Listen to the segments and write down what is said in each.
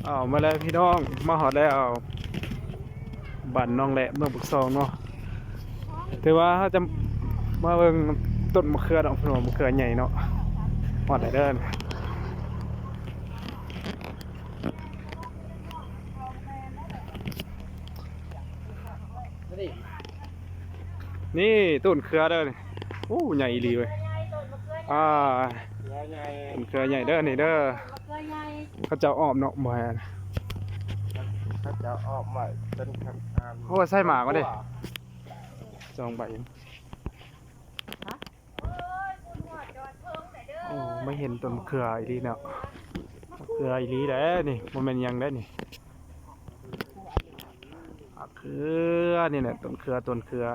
ອ້າວ ມາແລ້ວພີ່ນ້ອງ ມາຮອດແລ້ວ ບ້ານໜອງແລະ ເມືອງປາກຊ່ອງເນາະ. ຖືວ່າເຮົາຈະມາເບິ່ງຕົ້ນມະເຂືອເນາະ ເພິ່ນວ່າມະເຂືອໃຫຍ່ເນາະ. ຮອດແລ້ວເດີ ນີ້ຕົ້ນເຂືອເດີນີ້. ໂອ້ ໃຫຍ່ອີ່ຫຼີເວີຍ. ອ່າ ຕົ້ນເຂືອໃຫຍ່ເດີນີ້ເດີ. ເຂົາເຈົ້າອ້ອມເນາະ ບໍ່ໃຫ້ ເຂົາເຈົ້າອ້ອມໄວ້ເປັນຄັນອານ. ໂອ້ ໃສ່ໝາກວ່າເດ້ ສອງໃບ. ໂອ້ ມາເຫັນຕົ້ນເຂືອອີ່ຫຼີເນາະ. ເຂືອອີ່ຫຼີແຫຼະນີ້ ບໍ່ແມ່ນຫຍັງເດ້ນີ້. ເຂືອນີ້ແຫຼະ ຕົ້ນເຂືອ ຕົ້ນເຂືອ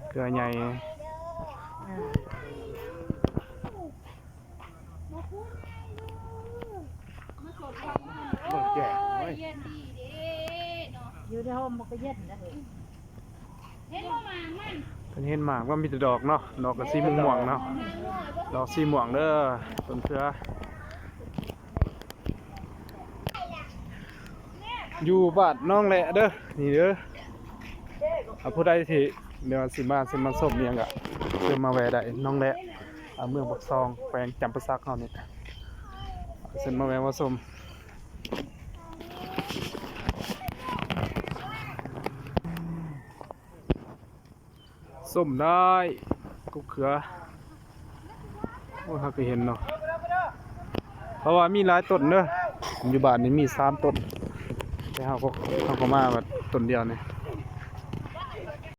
ເຂືອໃຫຍ່. ຢູ່ໃນຮົ່ມມັນກໍເຢັນນະ. ເຫັນບໍ່ໝາກມັນ ເພິ່ນເຫັນໝາກມັນມີແຕ່ດອກເນາະ ດອກກໍສີມ່ວງໆເນາະ ດອກສີມ່ວງເດີ ຕົ້ນເຂືອ. ຢູ່ບ້ານໜອງແລະເດີ ນີ້ເດີ. ຖ້າຜູ້ໃດທີ່ ດຽວຊິມາ ຊິມາຊົມອີ່ຫຍັງກະ ເຊີນມາແວ່ໄດ້ ໜອງແລະ ເມືອງປາກຊ່ອງ ແຂວງຈຳປາສັກເຮົານີ້ ເຊີນມາແວ່ມາຊົມ. ສົ້ມໄດ້ ກົກເຂືອ. ໂອ້ ເຮົາກໍເຫັນເນາະ ເພາະວ່າມີຫຼາຍຕົ້ນເດີ ຢູ່ບ້ານນີ້ມີສາມຕົ້ນ ແຕ່ເຮົາກໍ ເຮົາກໍມາແບບຕົ້ນດຽວນີ້.